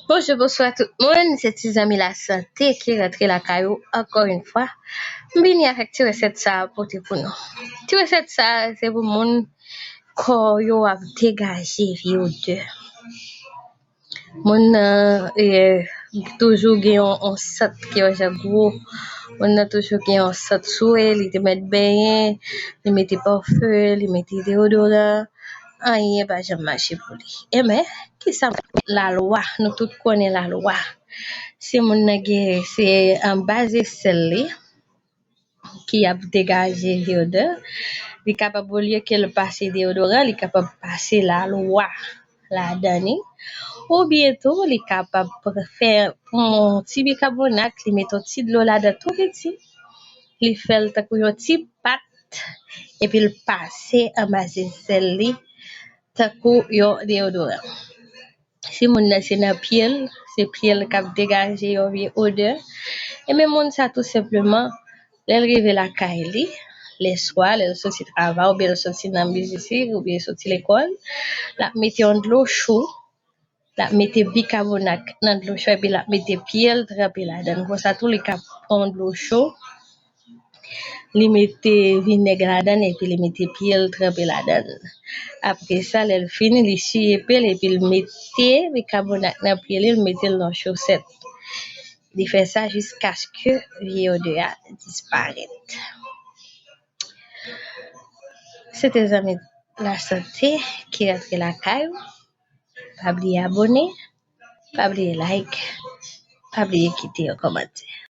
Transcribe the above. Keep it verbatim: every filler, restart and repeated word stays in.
Bonjou, bonswa tout moun, se ti zanmi lasante ki rantre lakay ou ankò yon fwa. M vini avèk ti resèt sa a pote pou nou. Ti resèt sa a se pou moun kò yo ap degaje vye odè. Moun nan eh, toujou gen yon, yon sant ki yon jan gwo. Moun nan toujou gen yon sant sou li, li te mèt benyen, li mete pafen, li mete deodoran, anyen pa janm mache pou li. Enben, kisa lalwa, nou tout konnen lalwa. Si moun nan gen, se anba zesèl li ki ap degaje vye odè, li kapab, olye ke l pase deodoran, li kapab pase lalwa ladan li. Oubyen tou, li kapab fè yon ti bikabonat, li mete yon ti dlo ladan tou piti, li fè l tankou yon ti pat, epi l pase anba zesèl li tankou yon deodoran. Si moun nan se nan pye l, se pye l k ap degaje yon vye odè, enben moun sa tou senpleman, lè l rive lakay li, lèswa, lè l soti travay oubyen l soti nan mizik oubyen soti lekòl, l ap mete yon dlo cho, l ap mete bikabonat nan dlo cho epi l ap mete pye l tranpe ladan l. Konsa tou, li ka pran yon dlo cho, li mete vinèg ladan l epi li mete pye l tranpe ladan l. Apre sa, lè l fini, li siye pye l epi l mete bikabonat nan pye li, l mete l nan chosèt. Li fè sa jiskaske vye odè a disparèt. Se te zanmi lasante ki rantre lakay ou. Pa bliye abòne, pa bliye like, pa bliye kite yon kòmantè.